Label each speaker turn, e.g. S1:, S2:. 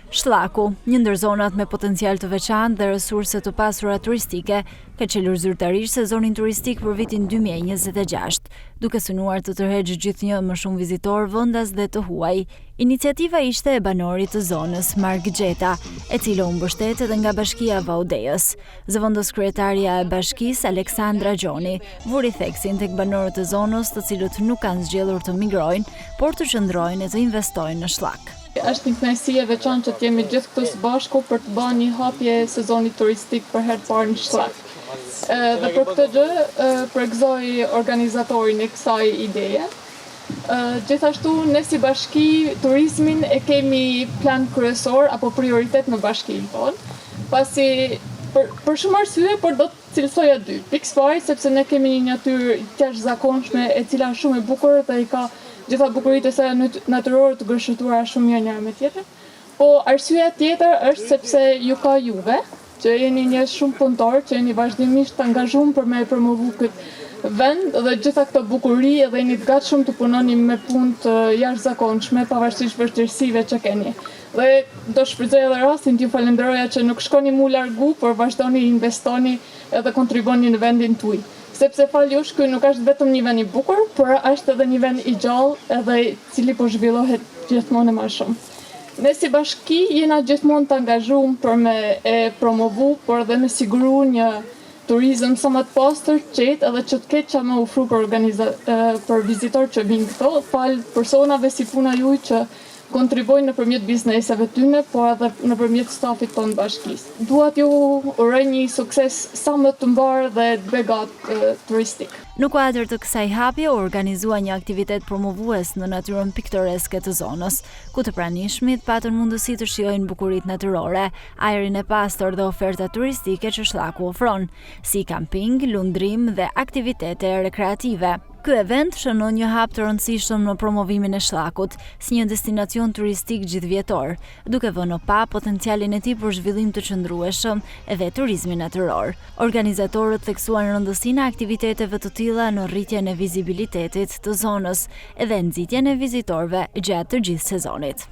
S1: Shllaku, një ndër zonat me potencial të veçantë dhe resurse të pasura turistike, ka çelur zyrtarisht sezonin turistik për vitin 2026, duke synuar të tërheqë gjithnjë më shumë vizitorë vendas dhe të huaj. Iniciativa ishte e banorit të zonës, Mark Gjeta, e cila u mbështet edhe nga Bashkia e Vaut Dejës. Zëvendëskryetarja e Bashkisë, Aleksandra Gjoni, vuri theksin tek banorët e zonës, të cilët nuk kanë zgjedhur të migrojnë, por të qëndrojnë e të investojnë në Shllak.
S2: Është një kënaqësi e veçantë që të jemi gjithë këtu së bashku për të ba një hapje sezonit turistik për herë të parë në Shllak. Dhe për këtë gjë përgëzoj organizatorin e kësaj ideje. Gjithashtu ne si bashki turizmin e kemi plan kryesor apo prioritet në bashkinë tonë, pasi për, për shumë arsye, por do të cilësoja dy. Pikë së pari sepse ne kemi një natyrë të jashtëzakonshme e cila është shumë e bukur dhe i ka gjitha bukuritë e saja natyrore të gërshetuara shumë mirë njëra me tjetrën. Po arsyeja tjetër është sepse ju ka juve, që jeni njerëz shumë punëtorë, që jeni vazhdimisht të angazhum për me e promovu këtë vend dhe gjitha këto bukuri edhe jeni të gatshëm të punoni me punë të jashtëzakonshme pavarësisht vështirësive që keni. Dhe do shfrytëzoj edhe rastin t'ju falenderoja që nuk shkoni mu largu, por vazhdoni investoni edhe kontriboni në vendin tuj. Sepse falë jush ky nuk është vetëm një vend i bukur, por është edhe një vend i gjallë edhe i cili po zhvillohet gjithmonë e ma shumë. Ne si bashki jena gjithmonë të angazhum për me e promovu, por edhe me siguru një turizëm sa më të pastër, të qetë edhe që të ketë ça me ofru për organiza për vizitorë që vijnë këtu, falë personave si puna juj që kontribuojnë nëpërmjet bizneseve tyne, po edhe nëpërmjet stafit tonë të bashkisë. Dua t'ju uroj një sukses sa më të mbarë dhe të begatë turistik.
S1: Në kuadër të kësaj hapje u organizua një aktivitet promovues në natyrën piktoreske të zonës, ku të pranishmit patën mundësi të shijojnë bukuritë natyrore, ajrin e pastër dhe ofertat turistike që Shllaku ofron, si kamping, lundrim dhe aktivitete rekreative. Ky event shënon një hap të rëndësishëm në promovimin e Shllakut, si një destinacion turistik gjithëvjetor, duke vënë në pah potencialin e tij për zhvillim të qëndrueshëm dhe turizmin natyror. Organizatorët theksuan rëndësinë e aktiviteteve të tilla në rritjen e vizibilitetit të zonës dhe nxitjen e vizitorëve gjatë të gjithë sezonit.